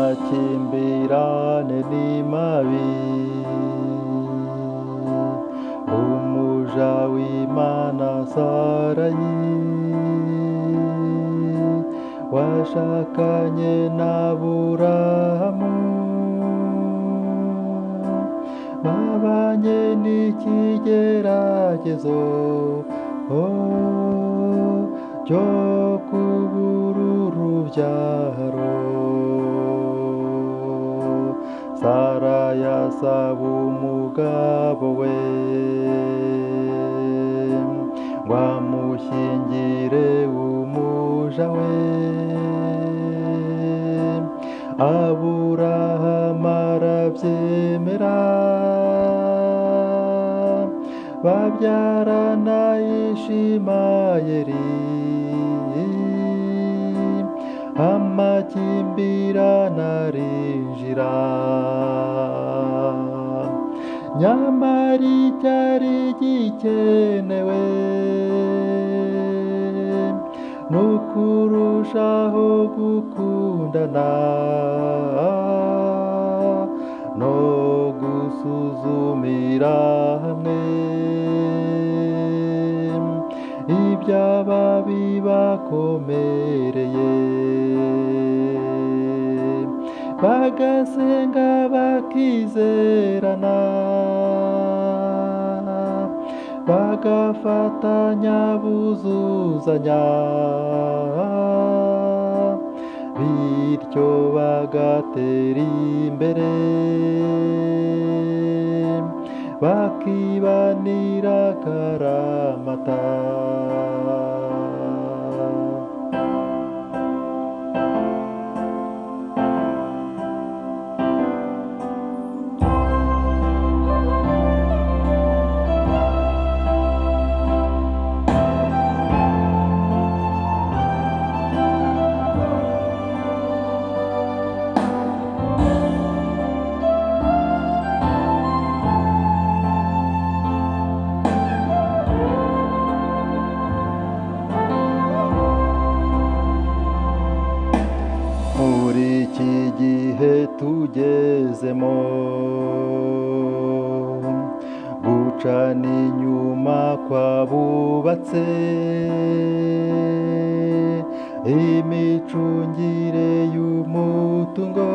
Amakimbirane ni mabi, umuja w'Imana Sarayi washakanye na Aburahamu, babanye n'ikigeragezo cyo kubura urubyaro. Sara yasaba umugabo we ngo amushyingire umuja we, Aburahamu arabyemera, babyarana Ishimayeli. Amakimbirane arinjira, nyamara icyari gikenewe ni ukurushaho gukundana no gusuzumira hamwe ibyaba bibakomereye, bagasenga bakizerana, bagafatanya buzuzanya, bityo bagatera imbere, bakibanira akaramata. Muri iki gihe tugezemo, gucana inyuma kw'abubatse, imicungire y'umutungo,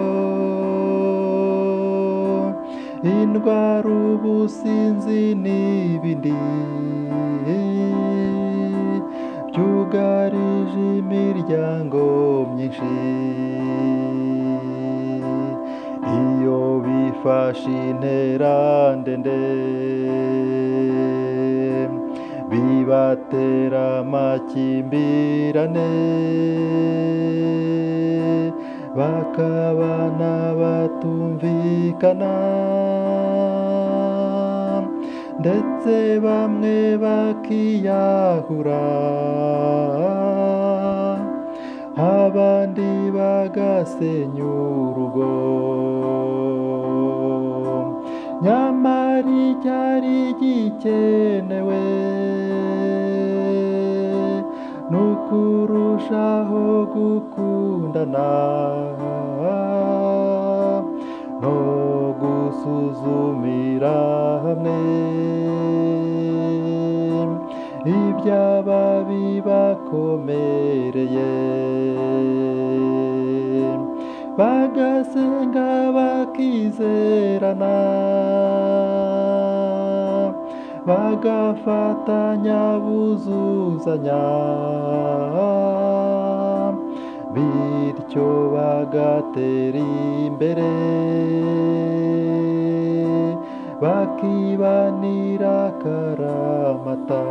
indwara, ubusinzi n'ibindi byugarije imiryango myinshi. Iyo bifashe intera ndende bibatera amakimbirane, bakabana batumvikana, ndetse bamwe bakiyahura, abandi bagasenya urugo. Nyamara icyari gikenewe ni ukurushaho gukundana no gusuzumira hamwe ibyaba bibakomereye, bagasenga bakizerana, bagafatanya buzuzanya, bityo bagatera imbere, bakibanira akaramata.